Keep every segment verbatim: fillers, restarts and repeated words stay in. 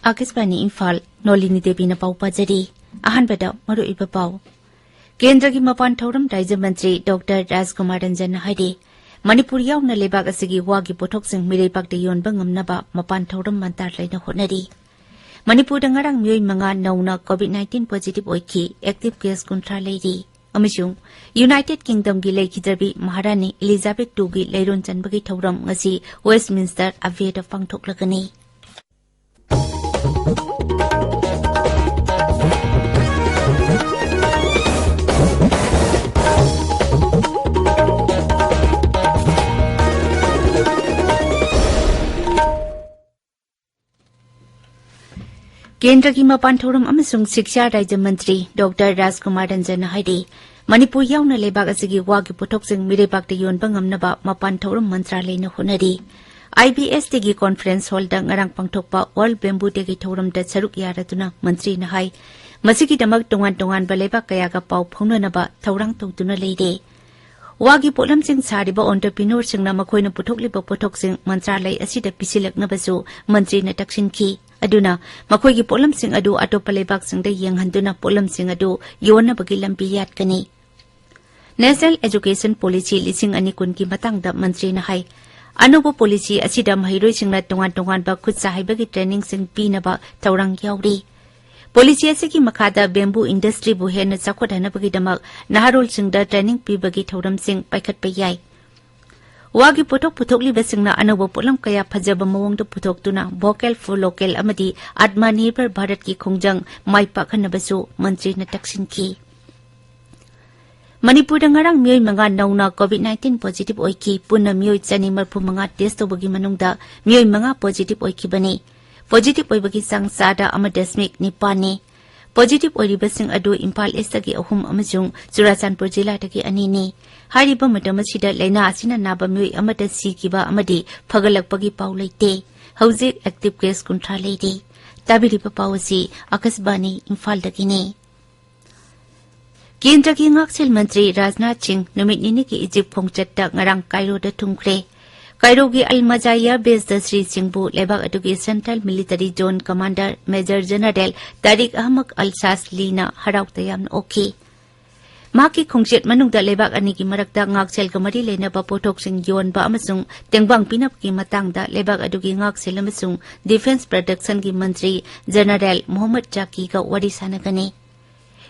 ꯑꯥꯀꯥꯁꯕꯥꯅꯤ ꯏꯝꯐꯥꯜ, ꯅꯣꯂꯤꯅꯤ ꯗꯦꯕꯤꯅ ꯄꯥꯎ ꯄꯥꯖꯔꯤ꯫ ꯑꯍꯥꯟꯕꯗ ꯃꯔꯨꯑꯣꯏꯕ ꯄꯥꯎ꯫ ꯀꯦꯟꯗ꯭ꯔꯒꯤ ꯃꯄꯥꯟ ꯊꯧꯔꯝ ꯔꯥꯖ꯭ꯌ ꯃꯟꯇ꯭ꯔꯤ ꯗꯣꯛꯇꯔ ꯔꯥꯖꯀꯨꯃꯥꯔ ꯔꯟꯖꯟꯅ ꯍꯥꯏꯔꯤ, ꯃꯅꯤꯄꯨꯔ ꯌꯥꯎꯅ ꯂꯩꯕꯥꯛ ꯑꯁꯤꯒꯤ ꯋꯥꯒꯤ ꯄꯣꯠꯊꯣꯛꯁꯤꯡ ꯃꯤꯔꯩꯕꯥꯛꯇ ꯌꯣꯟꯕ ꯉꯝꯅꯕ ꯃꯄꯥꯟ ꯊꯧꯔꯝ ꯃꯟꯇ꯭ꯔꯥꯂꯌꯅ ꯍꯣꯠꯅꯔꯤ꯫ ꯃꯅꯤꯄꯨꯔꯗ ꯉꯔꯥꯡ ꯃꯤꯑꯣꯏ ꯃꯉꯥ ꯅꯧꯅ ꯀꯣꯚꯤꯗ ꯅꯥꯏꯟꯇꯤꯟ ꯄꯣꯖꯤꯇꯤꯚ ꯑꯣꯏꯈꯤ꯫ ꯑꯦꯛꯇꯤꯚ ꯀꯦꯁ ꯀꯨꯟꯊ꯭ꯔꯥ ꯂꯩꯔꯤ꯫ ꯑꯃꯁꯨꯡ ꯌꯨꯅꯥꯏꯇꯦꯗ ꯀꯤꯡꯗꯝꯒꯤ ꯂꯩꯈꯤꯗ꯭ꯔꯕꯤ ꯃꯍꯥꯔꯥꯅꯤ ꯏꯂꯤꯖꯥꯕꯦꯊ ꯇꯨꯒꯤ ꯂꯩꯔꯣꯟ ꯆꯟꯕꯒꯤ ꯊꯧꯔꯝ ꯉꯁꯤ ꯋꯦꯁ꯭ꯠꯃꯤꯟꯁ꯭ꯇꯔ ꯑꯕꯦꯗ ꯄꯥꯡꯊꯣꯛꯂꯒꯅꯤ꯫ ꯀꯦꯟꯗ꯭ꯔꯒꯤ ꯃꯄꯥꯟ ꯊꯧꯔꯝ ꯑꯃꯁꯨꯡ ꯁꯤꯛꯁꯥ ꯔꯥꯖ꯭ꯌ ꯃꯟꯇ꯭ꯔꯤ ꯗꯣꯛꯇꯔ ꯔꯥꯖꯀꯨꯃꯥꯔ ꯔꯟꯖꯟꯅ ꯍꯥꯏꯔꯤ, ꯃꯅꯤꯄꯨꯔ ꯌꯥꯎꯅ ꯂꯩꯕꯥꯛ ꯑꯁꯤꯒꯤ ꯋꯥꯒꯤ ꯄꯣꯠꯊꯣꯛꯁꯤꯡ ꯃꯤꯔꯩꯕꯥꯛꯇ ꯌꯣꯟꯕ ꯉꯝꯅꯕ ꯃꯄꯥꯟ ꯊꯧꯔꯝ ꯃꯟꯇ꯭ꯔꯥꯂꯌꯅ ꯍꯣꯠꯅꯔꯤ꯫ ꯑꯥꯏ ꯕꯤ ꯑꯦꯁ ꯇꯤꯒꯤ ꯀꯣꯟꯐꯔꯦꯟꯁ ꯍꯣꯜꯗ ꯉꯔꯥꯡ ꯄꯥꯡꯊꯣꯛꯄ ꯋꯥꯔꯜꯗ ꯕꯦꯝꯕꯨ ꯗꯦꯒꯤ ꯊꯧꯔꯝꯗ ꯁꯔꯨꯛ ꯌꯥꯔꯗꯨꯅ ꯃꯟꯇ꯭ꯔꯤꯅ ꯍꯥꯏ, ꯃꯁꯤꯒꯤꯗꯃꯛ ꯇꯣꯉꯥꯟ ꯇꯣꯉꯥꯟꯕ ꯂꯩꯕꯥꯛ ꯀꯌꯥꯒ ꯄꯥꯎ ꯐꯥꯎꯅꯅꯕ ꯊꯧꯔꯥꯡ ꯇꯧꯗꯨꯅ ꯂꯩꯔꯦ꯫ ꯋꯥꯒꯤ ꯄꯣꯠꯂꯝꯁꯤꯡ ꯁꯥꯔꯤꯕ ꯑꯣꯟꯇꯔꯄ꯭ꯔꯤꯅꯣꯔꯁꯤꯡꯅ ꯃꯈꯣꯏꯅ ꯄꯨꯊꯣꯛꯂꯤꯕ ꯄꯣꯠꯊꯣꯛꯁꯤꯡ ꯃꯟꯇ꯭ꯔꯥꯂꯌ ꯑꯁꯤꯗ ꯄꯤꯁꯤꯜꯂꯛꯅꯕꯁꯨ ꯃꯟꯇ꯭ꯔꯤꯅ ꯇꯛꯁꯤꯟꯈꯤ꯫ ꯑꯗꯨꯅ ꯃꯈꯣꯏꯒꯤ ꯄꯣꯠꯂꯝꯁꯤꯡ ꯑꯗꯨ ꯑꯇꯣꯞꯄ ꯂꯩꯕꯥꯛꯁꯤꯡꯗ ꯌꯦꯡꯍꯟꯗꯨꯅ ꯄꯣꯠꯂꯝꯁꯤꯡ ꯑꯗꯨ ꯌꯣꯟꯅꯕꯒꯤ ꯂꯝꯕꯤ ꯌꯥꯠꯀꯅꯤ꯫ ꯅꯦꯁꯅꯦꯜ ꯑꯦꯖꯨꯀꯦꯁꯟ ꯄꯣꯂꯤꯁꯤ ꯂꯤꯁꯤꯡ ꯑꯅꯤ ꯀꯨꯟꯒꯤ ꯃꯇꯥꯡꯗ ꯃꯟꯇ꯭ꯔꯤꯅ ꯍꯥꯏ, ꯑꯅꯧꯕ ꯄꯣꯂꯤꯁꯤ ꯑꯁꯤꯗ ꯃꯍꯩꯔꯣꯏꯁꯤꯡꯅ ꯇꯣꯉꯥꯟ ꯇꯣꯉꯥꯟꯕ ꯈꯨꯠ ꯁꯥ ꯍꯩꯕꯒꯤ ꯇ꯭ꯔꯦꯅꯤꯡꯁꯤꯡ ꯄꯤꯅꯕ ꯊꯧꯔꯥꯡ ꯌꯥꯎꯔꯤ꯫ ꯄꯣꯂꯤꯁꯤ ꯑꯁꯤꯒꯤ ꯃꯈꯥꯗ ꯕꯦꯝꯕꯨ ꯏꯟꯗꯁꯇ꯭ꯔꯤꯕꯨ ꯍꯦꯟꯅ ꯆꯥꯎꯈꯠꯍꯟꯅꯕꯒꯤꯗꯃꯛ ꯅꯍꯥꯔꯣꯜꯁꯤꯡꯗ ꯇ꯭ꯔꯦꯅꯤꯡ ꯄꯤꯕꯒꯤ ꯊꯧꯔꯝꯁꯤꯡ ꯄꯥꯏꯈꯠꯄ ꯌꯥꯏ꯫ ꯋꯥꯒꯤ ꯄꯣꯠꯊꯣꯛ ꯄꯨꯊꯣꯛꯂꯤꯕꯁꯤꯡꯅ ꯑꯅꯧꯕ ꯄꯣꯠꯂꯝ ꯀꯌꯥ ꯐꯖꯕ ꯃꯑꯣꯡꯗ ꯄꯨꯊꯣꯛꯇꯨꯅ ꯚꯣꯀꯦꯜ ꯐꯣꯔ ꯂꯣꯀꯦꯜ ꯑꯃꯗꯤ ꯑꯠꯃꯥꯅꯤꯔꯚꯔ ꯚꯥꯔꯠꯀꯤ ꯈꯣꯡꯖꯪ ꯃꯥꯏ ꯄꯥꯛꯍꯟꯅꯕꯁꯨ ꯃꯟꯇ꯭ꯔꯤꯅ ꯇꯛꯁꯤꯟꯈꯤ꯫ ꯃꯅꯤꯄꯨꯔꯗ ꯉꯔꯥꯡ ꯃꯤꯑꯣꯏ ꯃꯉꯥ ꯅꯧꯅ ꯀꯣꯚꯤꯗ ꯅꯥꯏꯟꯇꯤꯟ ꯄꯣꯖꯤꯇꯤꯚ ꯑꯣꯏꯈꯤ꯫ ꯄꯨꯟꯅ ꯃꯤꯑꯣꯏ ꯆꯅꯤ ꯃꯔꯤꯐꯨ ꯃꯉꯥ ꯇꯦꯁ ꯇꯧꯕꯒꯤ ꯃꯅꯨꯡꯗ ꯃꯤꯑꯣꯏ ꯃꯉꯥ ꯄꯣꯖꯤꯇꯤꯚ ꯑꯣꯏꯈꯤꯕꯅꯤ꯫ ꯄꯣꯖꯤꯇꯤꯚ ꯑꯣꯏꯕꯒꯤ ꯆꯥꯡ ꯆꯥꯗ ꯑꯃ ꯗꯁꯃꯤꯛ ꯅꯤꯄꯥꯟꯅꯤ꯫ ꯄꯣꯖꯤꯇꯤꯚ ꯑꯣꯏꯔꯤꯕꯁꯤꯡ ꯑꯗꯨ ꯏꯝꯐꯥꯜ ꯏꯁꯇꯒꯤ ꯑꯍꯨꯝ ꯑꯃꯁꯨꯡ ꯆꯨꯔꯥꯆꯥꯟꯄꯨꯔ ꯖꯤꯂꯥꯗꯒꯤ ꯑꯅꯤꯅꯤ꯫ ꯍꯥꯏꯔꯤꯕ ꯃꯇꯝ ꯑꯁꯤꯗ ꯂꯥꯏꯅꯥ ꯑꯁꯤꯅ ꯅꯥꯕ ꯃꯤꯑꯣꯏ ꯑꯃꯠꯇ ꯁꯤꯈꯤꯕ ꯑꯃꯗꯤ ꯐꯒꯠꯂꯛꯄꯒꯤ ꯄꯥꯎ ꯂꯩꯇꯦ꯫ ꯍꯧꯖꯤꯛ ꯑꯦꯛꯇꯤꯚ ꯀꯦꯁ ꯀꯨꯟꯊ꯭ꯔꯥ ꯂꯩꯔꯤ꯫ ꯇꯥꯕꯤꯔꯤꯕ ꯄꯥꯎ ꯑꯁꯤ ꯑꯥꯀꯥꯁꯕꯥꯅꯤ ꯏꯝꯐꯥꯜꯗꯒꯤꯅꯤ꯫ ꯀꯦꯟꯗ꯭ꯔꯒꯤ ꯉꯥꯛꯁꯦꯜ ꯃꯟꯇ꯭ꯔꯤ ꯔꯥꯖꯅꯥꯊ ꯁꯤꯡ ꯅꯨꯃꯤꯠ ꯅꯤꯅꯤꯒꯤ ꯏꯖꯤꯞ ꯈꯣꯡꯆꯠꯇ ꯉꯔꯥꯡ ꯀꯥꯏꯔꯣꯗ ꯊꯨꯡꯈ꯭ꯔꯦ꯫ ꯀꯥꯏꯔꯣꯒꯤ ꯑꯜ ꯃꯖꯥ ꯏꯌꯥꯔ ꯕꯦꯁꯇ ꯁ꯭ꯔꯤ ꯁꯤꯡꯕꯨ ꯂꯩꯕꯥꯛ ꯑꯗꯨꯒꯤ central military zone commander major general Tariq Ahmad ꯑꯜ ꯁꯥꯁꯂꯤꯅ ꯍꯔꯥꯎ ꯇꯌꯥꯝꯅ ꯑꯣꯛꯈꯤ꯫ ꯃꯍꯥꯛꯀꯤ ꯈꯣꯡꯆꯠ ꯃꯅꯨꯡꯗ ꯂꯩꯕꯥꯛ ꯑꯅꯤꯒꯤ ꯃꯔꯛꯇ ꯉꯥꯛꯁꯦꯜꯒ ꯃꯔꯤ ꯂꯩꯅꯕ ꯄꯣꯠꯊꯣꯛꯁꯤꯡ ꯌꯣꯟꯕ ꯑꯃꯁꯨꯡ ꯇꯦꯡꯕꯥꯡ ꯄꯤꯅꯕꯒꯤ ꯃꯇꯥꯡꯗ ꯂꯩꯕꯥꯛ ꯑꯗꯨꯒꯤ ꯉꯥꯛꯁꯦꯜ ꯑꯃꯁꯨꯡ ꯗꯤꯐꯦꯟꯁ ꯄ꯭ꯔꯗꯛꯁꯟꯒꯤ ꯃꯟꯇ꯭ꯔꯤ ꯖꯦꯅꯔꯦꯜ ꯃꯣꯍꯝꯃꯗ ꯖꯥꯀꯤꯒ ꯋꯥꯔꯤ ꯁꯥꯟꯅꯒꯅꯤ꯫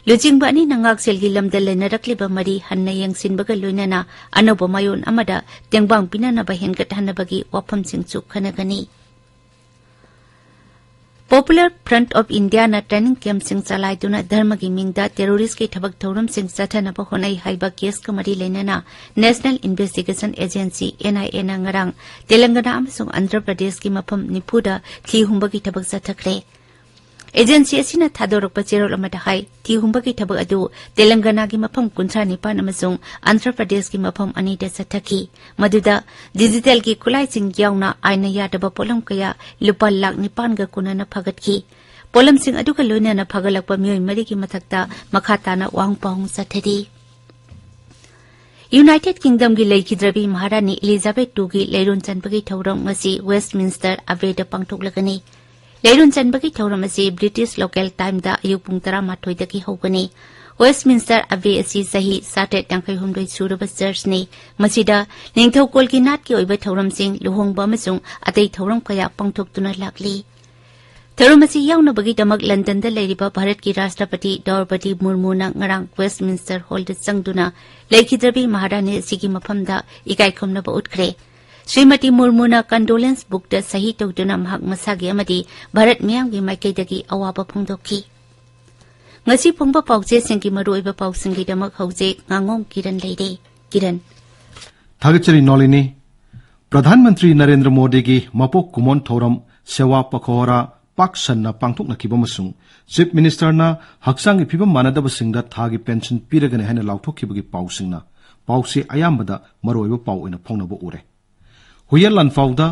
ꯂꯨꯆꯤꯡꯕ ꯑꯅꯤꯅ ꯉꯥꯛꯁꯦꯜꯒꯤ ꯂꯝꯗ ꯂꯩꯅꯔꯛꯂꯤꯕ ꯃꯔꯤ ꯍꯟꯅ ꯌꯦꯡꯁꯤꯟꯕꯒ ꯂꯣꯏꯅꯅ ꯑꯅꯧꯕ ꯃꯥꯌꯣꯟ ꯑꯃꯗ ꯇꯦꯡꯕꯥꯡ ꯄꯤꯅꯅꯕ ꯍꯦꯟꯒꯠꯍꯟꯅꯕꯒꯤ ꯋꯥꯐꯝꯁꯤꯡꯁꯨ ꯈꯟꯅꯒꯅꯤ꯫ Popular Front of Indiaꯅ ꯇ꯭ꯔꯦꯅꯤꯡ ꯀꯦꯝꯞꯁꯤꯡ ꯆꯂꯥꯏꯗꯨꯅ ꯙꯔꯃꯒꯤ ꯃꯤꯡꯗ ꯇꯦꯔꯣꯔꯤꯁꯀꯤ ꯊꯕꯛ ꯊꯧꯔꯝꯁꯤꯡ ꯆꯠꯊꯅꯕ ꯍꯣꯠꯅꯩ ꯍꯥꯏꯕ ꯀꯦꯁꯀ ꯃꯔꯤ ꯂꯩꯅꯅ National Investigation Agency, NIAꯅ ꯉꯔꯥꯡ ꯇꯦꯂꯪꯒꯅꯥ ꯑꯃꯁꯨꯡ ꯑꯟꯙ꯭ꯔ ꯄ꯭ꯔꯗꯦꯁꯀꯤ ꯃꯐꯝ ꯅꯤꯐꯨꯗ ꯊꯤ ꯍꯨꯝꯕꯒꯤ ꯊꯕꯛ ꯆꯠꯊꯈ꯭ꯔꯦ꯫ ꯑꯦꯖꯦꯟꯁꯤ ꯑꯁꯤꯅ ꯊꯥꯗꯣꯔꯛꯄ ꯆꯦꯔꯣꯜ ꯑꯃꯗ ꯍꯥꯏ, ꯊꯤ ꯍꯨꯝꯕꯒꯤ ꯊꯕꯛ ꯑꯗꯨ ꯇꯦꯂꯪꯒꯅꯥꯒꯤ ꯃꯐꯝ ꯀꯨꯟꯊ꯭ꯔꯥ ꯅꯤꯄꯥꯟ ꯑꯃꯁꯨꯡ ꯑꯟꯙ꯭ꯔ ꯄ꯭ꯔꯗꯦꯁꯀꯤ ꯃꯐꯝ ꯑꯅꯤꯗ ꯆꯠꯊꯈꯤ, ꯃꯗꯨꯗ ꯗꯤꯖꯤꯇꯦꯜꯒꯤ ꯈꯨꯠꯂꯥꯏꯁꯤꯡ ꯌꯥꯎꯅ ꯑꯥꯏꯟꯅ ꯌꯥꯗꯕ ꯄꯣꯠꯂꯝ ꯀꯌꯥ ꯂꯨꯄꯥ ꯂꯥꯈ ꯅꯤꯄꯥꯟꯒ ꯀꯣꯟꯅꯅ ꯐꯥꯒꯠꯈꯤ꯫ ꯄꯣꯠꯂꯝꯁꯤꯡ ꯑꯗꯨꯒ ꯂꯣꯏꯅꯅ ꯐꯥꯒꯠꯂꯛꯄ ꯃꯤꯑꯣꯏ ꯃꯔꯤꯒꯤ ꯃꯊꯛꯇ ꯃꯈꯥ ꯇꯥꯅ ꯋꯥꯍꯪ ꯄꯥꯎꯍꯪ ꯆꯠꯊꯔꯤ꯫ ꯌꯨꯅꯥꯏꯇꯦꯗ ꯀꯤꯡꯗꯝꯒꯤ ꯂꯩꯈꯤꯗ꯭ꯔꯕꯤ ꯃꯍꯥꯔꯥꯅꯤ ꯏꯂꯤꯖꯥꯕꯦꯊ ꯇꯨꯒꯤ ꯂꯩꯔꯣꯟ ꯆꯟꯕꯒꯤ ꯊꯧꯔꯝ ꯉꯁꯤ ꯋꯦꯁ꯭ꯠꯃꯤꯟꯁ꯭ꯇꯔ ꯑꯕꯦꯗ ꯄꯥꯡꯊꯣꯛꯂꯒꯅꯤ꯫ ꯂꯩꯔꯣꯟ ꯆꯟꯕꯒꯤ ꯊꯧꯔꯝ ꯑꯁꯤ ꯕ꯭ꯔꯤꯇꯤꯁ ꯂꯣꯀꯦꯜ ꯇꯥꯏꯝꯗ ꯑꯌꯨꯛ ꯄꯨꯡ ꯇꯔꯥꯃꯥꯊꯣꯏꯗꯒꯤ ꯍꯧꯒꯅꯤ꯫ ꯋꯦꯁ꯭ꯠꯃꯤꯟꯁ꯭ꯇꯔ ꯑꯕꯦ ꯑꯁꯤ ꯆꯍꯤ ꯆꯥꯇ꯭ꯔꯦꯠ ꯌꯥꯡꯈꯩ ꯍꯨꯝꯗꯣꯏ ꯁꯨꯔꯕ ꯆꯔꯆꯅꯤ꯫ ꯃꯁꯤꯗ ꯅꯤꯡꯊꯧꯀꯣꯜꯒꯤ ꯅꯥꯠꯀꯤ ꯑꯣꯏꯕ ꯊꯧꯔꯝꯁꯤꯡ, ꯂꯨꯍꯣꯡꯕ ꯑꯃꯁꯨꯡ ꯑꯇꯩ ꯊꯧꯔꯝ ꯀꯌꯥ ꯄꯥꯡꯊꯣꯛꯇꯨꯅ ꯂꯥꯛꯂꯤ꯫ ꯊꯧꯔꯝ ꯑꯁꯤ ꯌꯥꯎꯅꯕꯒꯤꯗꯃꯛ ꯂꯟꯗꯟꯗ ꯂꯩꯔꯤꯕ ꯚꯥꯔꯠꯀꯤ ꯔꯥꯁꯇ꯭ꯔꯄꯇꯤ ꯗ꯭ꯔꯧꯄꯗꯤ ꯃꯨꯔꯃꯨꯅ ꯉꯔꯥꯡ ꯋꯦꯁ꯭ꯠꯃꯤꯟꯁ꯭ꯇꯔ ꯍꯣꯜꯗ ꯆꯪꯗꯨꯅ ꯂꯩꯈꯤꯗ꯭ꯔꯕꯤ ꯃꯍꯥꯔꯥꯅꯤ ꯑꯁꯤꯒꯤ ꯃꯐꯝꯗ ꯏꯀꯥꯏ ꯈꯨꯝꯅꯕ ꯎꯠꯈ꯭ꯔꯦ꯫ ꯁ꯭ꯔꯤꯃꯇꯤ ꯃꯨꯔꯃꯨꯅ ꯀꯟꯗꯣꯂꯦꯟꯁ ꯕꯨꯛꯇ ꯁꯍꯤ ꯇꯧꯗꯨꯅ ꯃꯍꯥꯛ ꯃꯁꯥꯒꯤ ꯑꯃꯗꯤ ꯚꯥꯔꯠ ꯃꯤꯌꯥꯝꯒꯤ ꯃꯥꯏꯀꯩꯗꯒꯤ ꯑꯋꯥꯕ ꯐꯣꯡꯗꯣꯛꯈꯤ꯫ ꯉꯁꯤ ꯐꯣꯡꯕ ꯄꯥꯎꯆꯦꯁꯤꯡꯒꯤ ꯃꯔꯨꯑꯣꯏꯕ ꯄꯥꯎꯁꯤꯡꯒꯤꯗꯃꯛ ꯍꯧꯖꯤꯛ ꯉꯥꯉꯣꯝ ꯀꯤꯔꯟ ꯂꯩꯔꯦ꯫ ꯀꯤꯔꯟ꯫ ꯊꯥꯒꯠꯆꯔꯤ ꯅꯣꯂꯤꯅꯤ꯫ ꯄ꯭ꯔꯙꯥꯟ ꯃꯟꯇ꯭ꯔꯤ ꯅꯔꯦꯟꯗ꯭ꯔ ꯃꯣꯗꯤꯒꯤ ꯃꯄꯣꯛ ꯀꯨꯝꯑꯣꯟ ꯊꯧꯔꯝ ꯁꯦꯋꯥ ꯄꯈꯣꯔꯥ ꯄꯥꯛ ꯁꯟꯅ ꯄꯥꯡꯊꯣꯛꯅꯈꯤꯕ ꯑꯃꯁꯨꯡ ꯆꯤꯐ ꯃꯤꯅꯤꯁꯇꯔꯅ ꯍꯛꯆꯥꯡꯒꯤ ꯐꯤꯕꯝ ꯃꯥꯟꯅꯗꯕꯁꯤꯡꯗ ꯊꯥꯒꯤ ꯄꯦꯟꯁꯟ ꯄꯤꯔꯒꯅꯤ ꯍꯥꯏꯅ ꯂꯥꯎꯊꯣꯛꯈꯤꯕꯒꯤ ꯄꯥꯎꯁꯤꯡꯅ ꯄꯥꯎꯆꯦ ꯑꯌꯥꯝꯕꯗ ꯃꯔꯨꯑꯣꯏꯕ ꯄꯥꯎ ꯑꯣꯏꯅ ꯐꯣꯡꯅꯕ ꯎꯔꯦ꯫ ꯍꯨꯌꯦꯟ ꯂꯥꯟꯐꯥꯎꯗ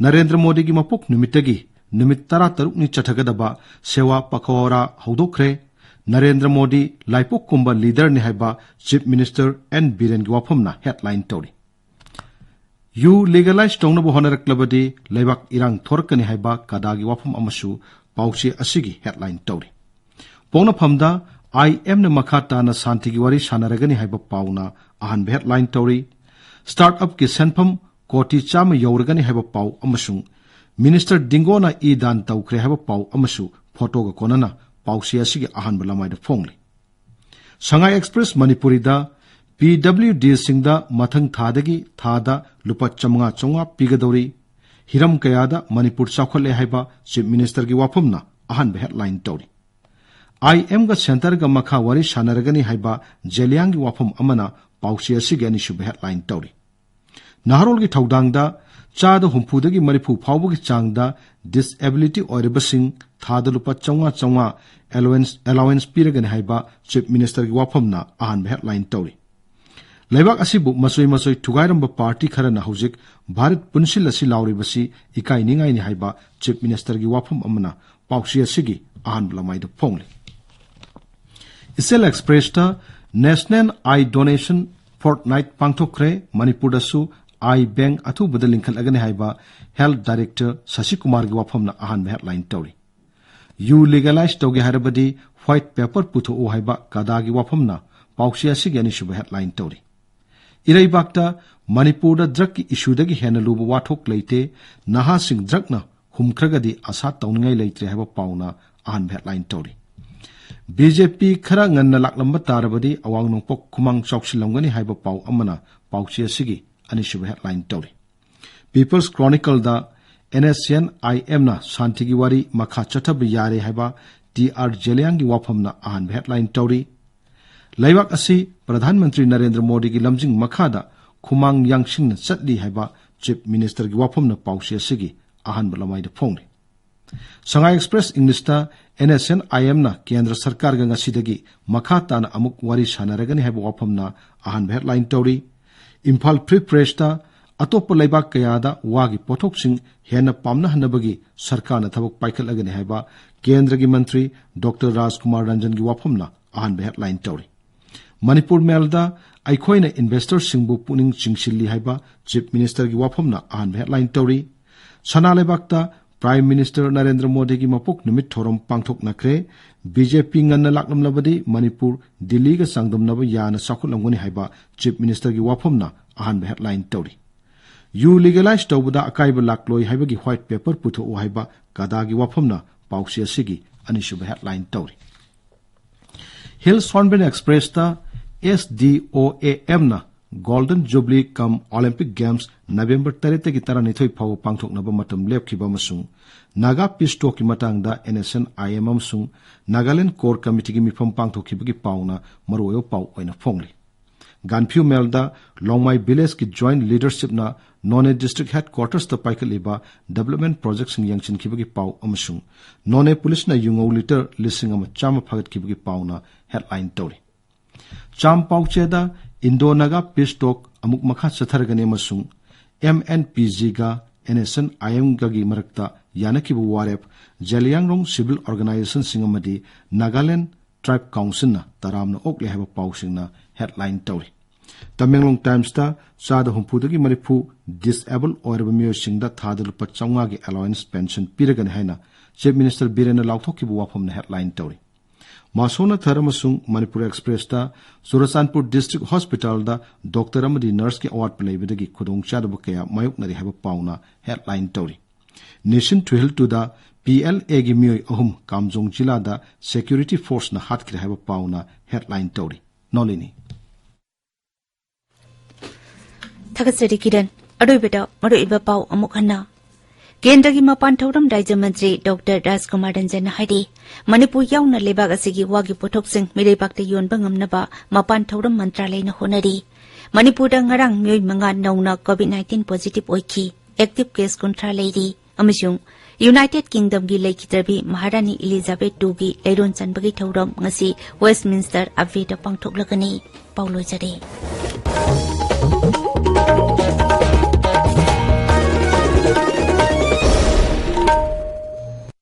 ꯅꯔꯦꯟꯗ꯭ꯔ ꯃꯣꯗꯤꯒꯤ ꯃꯄꯣꯛ ꯅꯨꯃꯤꯠꯇꯒꯤ ꯅꯨꯃꯤꯠ ꯇꯔꯥꯇꯔꯨꯛꯅꯤ ꯆꯠꯊꯒꯗꯕ ꯁꯦꯋꯥ ꯄꯈꯣꯔꯥ ꯍꯧꯗꯣꯛꯈ꯭ꯔꯦ꯫ ꯅꯔꯦꯟꯗ꯭ꯔ ꯃꯣꯗꯤ ꯂꯥꯏꯄꯣꯛ ꯀꯨꯝꯕ ꯂꯤꯗꯔꯅꯤ ꯍꯥꯏꯕ ꯆꯤꯐ ꯃꯤꯅꯤꯁꯇꯔ ꯑꯦꯟ ꯕꯤꯔꯦꯟꯒꯤ ꯋꯥꯐꯝꯅ ꯍꯦꯗꯂꯥꯏꯟ ꯇꯧꯔꯤ꯫ ꯌꯨ ꯂꯤꯒꯦꯂꯥꯏꯖ ꯇꯧꯅꯕ ꯍꯣꯠꯅꯔꯛꯂꯕꯗꯤ ꯂꯩꯕꯥꯛ ꯏꯔꯥꯡ ꯊꯣꯔꯛꯀꯅꯤ ꯍꯥꯏꯕ ꯀꯗꯥꯒꯤ ꯋꯥꯐꯝ ꯑꯃꯁꯨ ꯄꯥꯎꯆꯦ ꯑꯁꯤꯒꯤ ꯍꯦꯗꯂꯥꯏꯟ ꯇꯧꯔꯤ꯫ ꯄꯣꯛꯅꯐꯝꯗ ꯑꯥꯏ ꯑꯦꯝꯅ ꯃꯈꯥ ꯇꯥꯅ ꯁꯥꯟꯇꯤꯒꯤ ꯋꯥꯔꯤ ꯁꯥꯟꯅꯔꯒꯅꯤ ꯍꯥꯏꯕ ꯄꯥꯎꯅ ꯑꯍꯥꯟꯕ ꯍꯦꯗꯂꯥꯏꯟ ꯇꯧꯔꯤ꯫ ꯁ꯭ꯇꯥꯔꯠ ꯑꯞꯀꯤ ꯁꯦꯟꯐꯝ ꯀꯣꯇꯤ ꯆꯥꯝꯃ ꯌꯧꯔꯒꯅꯤ ꯍꯥꯏꯕ ꯄꯥꯎ ꯑꯃꯁꯨꯡ ꯃꯤꯅꯤꯁꯇꯔ ꯗꯤꯡꯒꯣꯅ ꯏ ꯗꯥꯟ ꯇꯧꯈ꯭ꯔꯦ ꯍꯥꯏꯕ ꯄꯥꯎ ꯑꯃꯁꯨ ꯐꯣꯇꯣꯒ ꯀꯣꯟꯅꯅ ꯄꯥꯎꯆꯦ ꯑꯁꯤꯒꯤ ꯑꯍꯥꯟꯕ ꯂꯃꯥꯏꯗ ꯐꯣꯡꯂꯤ꯫ ꯁꯉꯥꯏ ꯑꯦꯛꯁꯄ꯭ꯔꯦꯁ ꯃꯅꯤꯄꯨꯔꯤꯗ ꯄꯤ ꯗꯕ꯭ꯂꯤꯎ ꯗꯤꯁꯤꯡꯗ ꯃꯊꯪ ꯊꯥꯗꯒꯤ ꯊꯥꯗ ꯂꯨꯄꯥ ꯆꯥꯝꯃꯉꯥ ꯆꯥꯝꯃꯉꯥ ꯄꯤꯒꯗꯧꯔꯤ꯫ ꯍꯤꯔꯝ ꯀꯌꯥꯗ ꯃꯅꯤꯄꯨꯔ ꯆꯥꯎꯈꯠꯂꯦ ꯍꯥꯏꯕ ꯆꯤꯐ ꯃꯤꯅꯤꯁꯇꯔꯒꯤ ꯋꯥꯐꯝꯅ ꯑꯍꯥꯟꯕ ꯍꯦꯗꯂꯥꯏꯟ ꯇꯧꯔꯤ꯫ ꯑꯥꯏ ꯑꯦꯝꯒ ꯁꯦꯟꯇꯔꯒ ꯃꯈꯥ ꯋꯥꯔꯤ ꯁꯥꯟꯅꯔꯒꯅꯤ ꯍꯥꯏꯕ ꯖꯦꯂꯤꯌꯥꯡꯒꯤ ꯋꯥꯐꯝ ꯑꯃꯅ ꯄꯥꯎꯆꯦ ꯑꯁꯤꯒꯤ ꯑꯅꯤꯁꯨꯕ ꯍꯦꯗꯂꯥꯏꯟ ꯇꯧꯔꯤ꯫ ꯅꯍꯥꯔꯣꯜꯒꯤ ꯊꯧꯗꯥꯡꯗ ꯆꯥꯗ ꯍꯨꯝꯐꯨꯗꯒꯤ ꯃꯔꯤꯐꯨ ꯐꯥꯎꯕꯒꯤ ꯆꯥꯡꯗ ꯗꯤꯁꯑꯦꯕꯤꯂꯤꯇꯤ ꯑꯣꯏꯔꯕꯁꯤꯡ ꯊꯥꯗ ꯂꯨꯄꯥ ꯆꯥꯝꯃꯉꯥ ꯆꯥꯝꯃꯉꯥ ꯑꯦꯂꯥꯋꯦꯟꯁ, ꯑꯦꯂꯥꯋꯦꯟꯁ ꯄꯤꯔꯒꯅꯤ ꯍꯥꯏꯕ ꯆꯤꯐ ꯃꯤꯅꯤꯁꯇꯔꯒꯤ ꯋꯥꯐꯝꯅ ꯑꯍꯥꯟꯕ ꯍꯦꯗꯂꯥꯏꯟ ꯇꯧꯔꯤ꯫ ꯂꯩꯕꯥꯛ ꯑꯁꯤꯕꯨ ꯃꯆꯣꯏ ꯃꯆꯣꯏ ꯊꯨꯒꯥꯏꯔꯝꯕ ꯄꯥꯔꯇꯤ ꯈꯔꯅ ꯍꯧꯖꯤꯛ ꯚꯥꯔꯠ ꯄꯨꯟꯁꯤꯜꯂꯁꯤ ꯂꯥꯎꯔꯤꯕꯁꯤ ꯏꯀꯥꯏꯅꯤꯡꯉꯥꯏꯅꯤ ꯍꯥꯏꯕ ꯆꯤꯐ ꯃꯤꯅꯤꯁꯇꯔꯒꯤ ꯋꯥꯐꯝ ꯑꯃꯅ ꯄꯥꯎꯆꯦ ꯑꯁꯤꯒꯤ ꯑꯍꯥꯟꯕ ꯂꯃꯥꯏꯗ ꯐꯣꯡꯂꯤ꯫ ꯏꯆꯦꯜ ꯑꯦꯛꯁꯄ꯭ꯔꯦꯁꯇ National Eye Donation Fortnight ꯄꯥꯡꯊꯣꯛꯈ꯭ꯔꯦ꯫ ꯃꯅꯤꯄꯨꯔꯗꯁꯨ ꯑꯥꯏ ꯕꯦꯡ ꯑꯊꯨꯕꯗ ꯂꯤꯡꯈꯠꯂꯒꯅꯤ ꯍꯥꯏꯕ ꯍꯦꯜꯊ ꯗꯥꯏꯔꯦꯛꯇꯔ ꯁꯁꯤꯀꯨꯃꯥꯔꯒꯤ ꯋꯥꯐꯝꯅ ꯑꯍꯥꯟꯕ ꯍꯦꯗꯂꯥꯏꯟ ꯇꯧꯔꯤ꯫ ꯌꯨ ꯂꯤꯒꯦꯂꯥꯏꯖ ꯇꯧꯒꯦ ꯍꯥꯏꯔꯕꯗꯤ ꯋꯥꯏꯠ ꯄꯦꯄꯔ ꯄꯨꯊꯣꯛꯎ ꯍꯥꯏꯕ ꯀꯗꯥꯒꯤ ꯋꯥꯐꯝꯅ ꯄꯥꯎꯆꯦ ꯑꯁꯤꯒꯤ ꯑꯅꯤꯁꯨꯕ ꯍꯦꯗꯂꯥꯏꯟ ꯇꯧꯔꯤ꯫ ꯏꯔꯩꯕꯥꯛꯇ ꯃꯅꯤꯄꯨꯔꯗ ꯗ꯭ꯔꯒꯀꯤ ꯏꯁꯨꯗꯒꯤ ꯍꯦꯟꯅ ꯂꯨꯕ ꯋꯥꯊꯣꯛ ꯂꯩꯇꯦ, ꯅꯍꯥꯁꯤꯡ ꯗ꯭ꯔꯒꯅ ꯍꯨꯝꯈ꯭ꯔꯒꯗꯤ ꯑꯁꯥ ꯇꯧꯅꯤꯡꯉꯥꯏ ꯂꯩꯇ꯭ꯔꯦ ꯍꯥꯏꯕ ꯄꯥꯎꯅ ꯑꯍꯥꯟꯕ ꯍꯦꯗꯂꯥꯏꯟ ꯇꯧꯔꯤ꯫ ꯕꯤ ꯖꯦ ꯄꯤ ꯈꯔ ꯉꯟꯅ ꯂꯥꯛꯂꯝꯕ ꯇꯥꯔꯕꯗꯤ ꯑꯋꯥꯡ ꯅꯣꯡꯄꯣꯛ ꯈꯨꯃꯥꯡ ꯆꯥꯎꯁꯤꯜꯂꯝꯒꯅꯤ ꯍꯥꯏꯕ ꯄꯥꯎ ꯑꯃꯅ ꯄꯥꯎꯆꯦ ꯑꯁꯤꯒꯤ ꯑꯅꯤꯁꯨꯕ ꯍꯦꯗꯂꯥꯏꯟ ꯇꯧꯔꯤ꯫ ꯄꯤꯄꯜꯁ ꯀ꯭ꯔꯣꯅꯤꯀꯜꯗ ꯑꯦꯟ ꯑꯦꯁ ꯑꯦꯟ ꯑꯥꯏ ꯑꯦꯝꯅ ꯁꯥꯟꯇꯤꯒꯤ ꯋꯥꯔꯤ ꯃꯈꯥ ꯆꯠꯊꯕ ꯌꯥꯔꯦ ꯍꯥꯏꯕ ꯇꯤ ꯑꯥꯔ ꯖꯦꯂꯤꯌꯥꯡꯒꯤ ꯋꯥꯐꯝꯅ ꯑꯍꯥꯟꯕ ꯍꯦꯗꯂꯥꯏꯟ ꯇꯧꯔꯤ꯫ ꯂꯩꯕꯥꯛ ꯑꯁꯤ ꯄ꯭ꯔꯙꯥꯟ ꯃꯟꯇ꯭ꯔꯤ ꯅꯔꯦꯟꯗ꯭ꯔ ꯃꯣꯗꯤꯒꯤ ꯂꯝꯖꯤꯡ ꯃꯈꯥꯗ ꯈꯨꯃꯥꯡ ꯌꯥꯡꯁꯤꯟꯅ ꯆꯠꯂꯤ ꯍꯥꯏꯕ ꯆꯤꯐ ꯃꯤꯅꯤꯁꯇꯔꯒꯤ ꯋꯥꯐꯝꯅ ꯄꯥꯎꯆꯦ ꯑꯁꯤꯒꯤ ꯑꯍꯥꯟꯕ ꯂꯃꯥꯏꯗ ꯐꯣꯡꯂꯤ꯫ ꯁꯉꯥꯏ ꯑꯦꯛꯁꯄ꯭ꯔꯦꯁ ꯏꯪꯂꯤꯁꯇ ꯑꯦꯟ ꯑꯦꯁ ꯑꯦꯟ ꯑꯥꯏ ꯑꯦꯝꯅ ꯀꯦꯟꯗ꯭ꯔ ꯁꯔꯀꯥꯔꯒ ꯉꯁꯤꯗꯒꯤ ꯃꯈꯥ ꯇꯥꯅ ꯑꯃꯨꯛ ꯋꯥꯔꯤ ꯁꯥꯟꯅꯔꯒꯅꯤ ꯍꯥꯏꯕ ꯋꯥꯐꯝꯅ ꯑꯍꯥꯟꯕ ꯍꯦꯗꯂꯥꯏꯟ ꯇꯧꯔꯤ꯫ ꯏꯝꯐꯥꯜ ꯐ꯭ꯔꯤ ꯄ꯭ꯔꯦꯁꯇ ꯑꯇꯣꯞꯄ ꯂꯩꯕꯥꯛ ꯀꯌꯥꯗ ꯋꯥꯒꯤ ꯄꯣꯠꯊꯣꯛꯁꯤꯡ ꯍꯦꯟꯅ ꯄꯥꯝꯅꯍꯟꯅꯕꯒꯤ ꯁꯔꯀꯥꯔꯅ ꯊꯕꯛ ꯄꯥꯏꯈꯠꯂꯒꯅꯤ ꯍꯥꯏꯕ ꯀꯦꯟꯗ꯭ꯔꯒꯤ ꯃꯟꯇ꯭ꯔꯤ ꯗꯣꯛꯇꯔ ꯔꯥꯖꯀꯨꯃꯥꯔ ꯔꯟꯖꯟꯒꯤ ꯋꯥꯐꯝꯅ ꯑꯍꯥꯟꯕ ꯍꯦꯗꯂꯥꯏꯟ ꯇꯧꯔꯤ꯫ ꯃꯅꯤꯄꯨꯔ ꯃꯦꯜꯗ ꯑꯩꯈꯣꯏꯅ ꯏꯟꯚꯦꯁꯇꯔꯁꯤꯡꯕꯨ ꯄꯨꯛꯅꯤꯡ ꯆꯤꯡꯁꯤꯜꯂꯤ ꯍꯥꯏꯕ ꯆꯤꯐ ꯃꯤꯅꯤꯁꯇꯔꯒꯤ ꯋꯥꯐꯝꯅ ꯑꯍꯥꯟꯕ ꯍꯦꯗꯂꯥꯏꯟ ꯇꯧꯔꯤ꯫ ꯁꯅꯥ ꯂꯩꯕꯥꯛꯇ ꯄ꯭ꯔꯥꯏꯝ ꯃꯤꯅꯤꯁꯇꯔ ꯅꯔꯦꯟꯗ꯭ꯔ ꯃꯣꯗꯤꯒꯤ ꯃꯄꯣꯛ ꯅꯨꯃꯤꯠ ꯊꯧꯔꯝ ꯄꯥꯡꯊꯣꯛꯅꯈ꯭ꯔꯦ꯫ ꯕꯤꯖꯦꯄꯤ ꯉꯟꯅ ꯂꯥꯛꯂꯝꯂꯕꯗꯤ ꯃꯅꯤꯄꯨꯔ ꯗꯤꯜꯂꯤꯒ ꯆꯥꯡꯗꯝꯅꯕ ꯌꯥꯅ ꯆꯥꯎꯈꯠꯂꯝꯒꯅꯤ ꯍꯥꯏꯕ ꯆꯤꯐ ꯃꯤꯅꯤꯁꯇꯔꯒꯤ ꯋꯥꯐꯝꯅ ꯑꯍꯥꯟꯕ ꯍꯦꯗꯂꯥꯏꯟ ꯇꯧꯔꯤ꯫ ꯌꯨ ꯂꯤꯒꯦꯂꯥꯏꯖ ꯇꯧꯕꯗ ꯑꯀꯥꯏꯕ ꯂꯥꯛꯂꯣꯏ ꯍꯥꯏꯕꯒꯤ ꯋꯥꯏꯠ ꯄꯦꯄꯔ ꯄꯨꯊꯣꯛꯎ ꯍꯥꯏꯕ ꯀꯗꯥꯒꯤ ꯋꯥꯐꯝꯅ ꯄꯥꯎꯆꯦ ꯑꯁꯤꯒꯤ ꯑꯅꯤꯁꯨꯕ ꯍꯦꯗꯂꯥꯏꯟ ꯇꯧꯔꯤ꯫ ꯍꯤꯜ ꯁꯣꯟꯕꯦꯟ ꯑꯦꯛꯁꯄ꯭ꯔꯦꯁꯇ ꯑꯦꯁ ꯗꯤ ꯑꯣ ꯑꯦ ꯑꯦꯝꯅ ꯒꯣꯜꯗꯟ ꯖꯨꯕꯂꯤ ꯀꯝ ꯑꯣꯂꯤꯝꯄꯤꯛ ꯒꯦꯝꯁ ꯅꯕꯦꯝꯕꯔ ꯇꯔꯦꯠꯇꯒꯤ ꯇꯔꯥꯅꯤꯊꯣꯏ ꯐꯥꯎꯕ ꯄꯥꯡꯊꯣꯛꯅꯕ ꯃꯇꯝ ꯂꯦꯞꯈꯤꯕ ꯑꯃꯁꯨꯡ ꯅꯥꯒꯥ ꯄꯤꯁ ꯇꯣꯛꯀꯤ ꯃꯇꯥꯡꯗ N S and N I ꯑꯃꯁꯨꯡ ꯅꯥꯒꯥꯂꯦꯟ ꯀꯣꯔ ꯀꯃꯤꯇꯤꯒꯤ ꯃꯤꯐꯝ ꯄꯥꯡꯊꯣꯛꯈꯤꯕꯒꯤ ꯄꯥꯎꯅ ꯃꯔꯨꯑꯣꯏꯕ ꯄꯥꯎ ꯑꯣꯏꯅ ꯐꯣꯡꯂꯤ꯫ ꯒꯥꯟꯐ꯭ꯌꯨ ꯃꯦꯜꯗ ꯂꯣꯡꯃꯥꯏ ꯚꯤꯂꯦꯖꯀꯤ ꯖꯣꯏꯟꯠ ꯂꯤꯗꯔꯁꯤꯞꯅ ꯅꯣꯅꯦ ꯗꯤꯁꯇ꯭ꯔꯤꯛ ꯍꯦꯗꯀ꯭ꯋꯥꯇꯔꯁꯇ ꯄꯥꯏꯈꯠꯂꯤꯕ ꯗꯤꯕꯦꯂꯞꯃꯦꯟꯠ ꯄ꯭ꯔꯣꯖꯦꯛꯁꯤꯡ ꯌꯦꯡꯁꯤꯟꯈꯤꯕꯒꯤ ꯄꯥꯎ ꯑꯃꯁꯨꯡ ꯅꯣꯅꯦ ꯄꯨꯂꯤꯁꯅ ꯌꯨꯉꯧ ꯂꯤꯇꯔ ꯂꯤꯁꯤꯡ ꯑꯃ ꯆꯥꯝꯃ ꯐꯥꯒꯠꯈꯤꯕꯒꯤ ꯄꯥꯎꯅ ꯍꯦꯗꯂꯥꯏꯟ ꯇꯧꯔꯤ꯫ ꯆꯥꯝ ꯄꯥꯎꯆꯦꯗ ꯏꯟꯗꯣ ꯅꯥꯒꯥ ꯄꯤꯁ ꯇꯣꯛ ꯑꯃꯨꯛ ꯃꯈꯥ ꯆꯠꯊꯔꯒꯅꯤ ꯑꯃꯁꯨꯡ ꯑꯦꯝ ꯑꯦꯟ ꯄꯤ ꯖꯤꯒ ꯑꯦꯟ ꯑꯦꯁ ꯑꯦꯟ ꯑꯥꯏ ꯑꯦꯝꯒꯒꯤ ꯃꯔꯛꯇ ꯌꯥꯅꯈꯤꯕ ꯋꯥꯔꯦꯞ, ꯖꯦꯂꯤꯌꯥꯡꯔꯣꯡ ꯁꯤꯚꯤꯜ ꯑꯣꯔꯒꯅꯥꯏꯖꯦꯁꯟꯁꯤꯡ ꯑꯃꯗꯤ ꯅꯥꯒꯥꯂꯦꯟ ꯇ꯭ꯔꯥꯏꯕ ꯀꯥꯎꯟꯁꯤꯜꯅ ꯇꯔꯥꯝꯅ ꯑꯣꯛꯂꯦ ꯍꯥꯏꯕ ꯄꯥꯎꯁꯤꯡꯅ ꯍꯦꯗꯂꯥꯏꯟ ꯇꯧꯔꯤ꯫ ꯇꯃꯦꯡꯂꯣꯡ ꯇꯥꯏꯝꯁꯇ ꯆꯥꯗ ꯍꯨꯝꯐꯨꯗꯒꯤ ꯃꯔꯤꯐꯨ ꯗꯤꯁꯑꯦꯕꯜ ꯑꯣꯏꯔꯕ ꯃꯤꯑꯣꯏꯁꯤꯡꯗ ꯊꯥꯗ ꯂꯨꯄꯥ ꯆꯥꯝꯃꯉꯥꯒꯤ ꯑꯦꯂꯥꯋꯦꯟꯁ ꯄꯦꯟꯁꯟ ꯄꯤꯔꯒꯅꯤ ꯍꯥꯏꯅ ꯆꯤꯐ ꯃꯤꯅꯤꯁꯇꯔ ꯕꯤꯔꯦꯟꯅ ꯂꯥꯎꯊꯣꯛꯈꯤꯕ ꯋꯥꯐꯝꯅ ꯍꯦꯗꯂꯥꯏꯟ ꯇꯧꯔꯤ꯫ ꯃꯥꯁꯣꯅ ꯊꯔ ꯑꯃꯁꯨꯡ ꯃꯅꯤꯄꯨꯔ ꯑꯦꯛꯁꯄ꯭ꯔꯦꯁꯇ ꯆꯨꯔꯆꯥꯟꯄꯨꯔ ꯗꯤꯁꯇ꯭ꯔꯤꯛ ꯍꯣꯁꯄꯤꯇꯥꯜꯗ ꯗꯣꯛꯇꯔ ꯑꯃꯗꯤ ꯅꯔꯁꯀꯤ ꯑꯋꯥꯠꯄ ꯂꯩꯕꯗꯒꯤ ꯈꯨꯗꯣꯡꯆꯥꯗꯕ ꯀꯌꯥ ꯃꯥꯌꯣꯛꯅꯔꯤ ꯍꯥꯏꯕ ꯄꯥꯎꯅ ꯍꯦꯗꯂꯥꯏꯟ ꯇꯧꯔꯤ꯫ ꯅꯦꯁꯟ ꯊ꯭ꯔꯤ ꯍꯤꯜ ꯇꯨꯗ ꯄꯤ ꯑꯦꯜ ꯑꯦꯒꯤ ꯃꯤꯑꯣꯏ ꯑꯍꯨꯝ ꯀꯥꯝꯖꯣꯡ ꯖꯤꯂꯥꯗ ꯁꯦꯀ꯭ꯌꯨꯔꯤꯇꯤ ꯐꯣꯔꯁꯅ ꯍꯥꯠꯈ꯭ꯔꯦ ꯍꯥꯏꯕ ꯄꯥꯎꯅ ꯍꯦꯗꯂꯥꯏꯟ ꯇꯧꯔꯤ꯫ ꯅꯣꯂꯤꯅꯤ꯫ ꯊꯥꯒꯠꯆꯔꯤ ꯀꯤꯔꯟ꯫ ꯑꯔꯣꯏꯕꯗ ꯃꯔꯨꯑꯣꯏꯕ ꯄꯥꯎ ꯑꯃꯨꯛ ꯍꯟꯅ꯫ ꯀꯦꯟꯗ꯭ꯔꯒꯤ ꯃꯄꯥꯟ ꯊꯧꯔꯝ ꯔꯥꯖ꯭ꯌ ꯃꯟꯇ꯭ꯔꯤ ꯗꯣꯛꯇꯔ ꯔꯥꯖꯀꯨꯃꯥꯔ ꯔꯟꯖꯟꯅ ꯍꯥꯏꯔꯤ, ꯃꯅꯤꯄꯨꯔ ꯌꯥꯎꯅ ꯂꯩꯕꯥꯛ ꯑꯁꯤꯒꯤ ꯋꯥꯒꯤ ꯄꯣꯠꯊꯣꯛꯁꯤꯡ ꯃꯤꯔꯩꯕꯥꯛꯇ ꯌꯣꯟꯕ ꯉꯝꯅꯕ ꯃꯄꯥꯟ ꯊꯧꯔꯝ ꯃꯟꯇ꯭ꯔꯥꯂꯌꯅ ꯍꯣꯠꯅꯔꯤ꯫ ꯃꯅꯤꯄꯨꯔꯗ ꯉꯔꯥꯡ ꯃꯤꯑꯣꯏ ꯃꯉꯥ ꯅꯧꯅ ꯀꯣꯚꯤꯗ ꯅꯥꯏꯟꯇꯤꯟ ꯄꯣꯖꯤꯇꯤꯚ ꯑꯣꯏꯈꯤ꯫ ꯑꯦꯛꯇꯤꯚ ꯀꯦꯁ ꯀꯨꯟꯊ꯭ꯔꯥ ꯂꯩꯔꯤ ꯑꯃꯁꯨꯡ ꯌꯨꯅꯥꯏꯇꯦꯗ ꯀꯤꯡꯗꯝꯒꯤ ꯂꯩꯈꯤꯗ꯭ꯔꯕꯤ ꯃꯍꯥꯔꯥꯅꯤ ꯏꯂꯤꯖꯥꯕꯦꯊ ꯇꯨꯒꯤ ꯂꯩꯔꯣꯟ ꯆꯟꯕꯒꯤ ꯊꯧꯔꯝ ꯉꯁꯤ ꯋꯦꯁ꯭ꯠꯃꯤꯟꯁ꯭ꯇꯔ ꯑꯦꯕꯦꯗ ꯄꯥꯡꯊꯣꯛꯂꯒꯅꯤ꯫ ꯄꯥꯎ ꯂꯣꯏꯖꯔꯦ꯫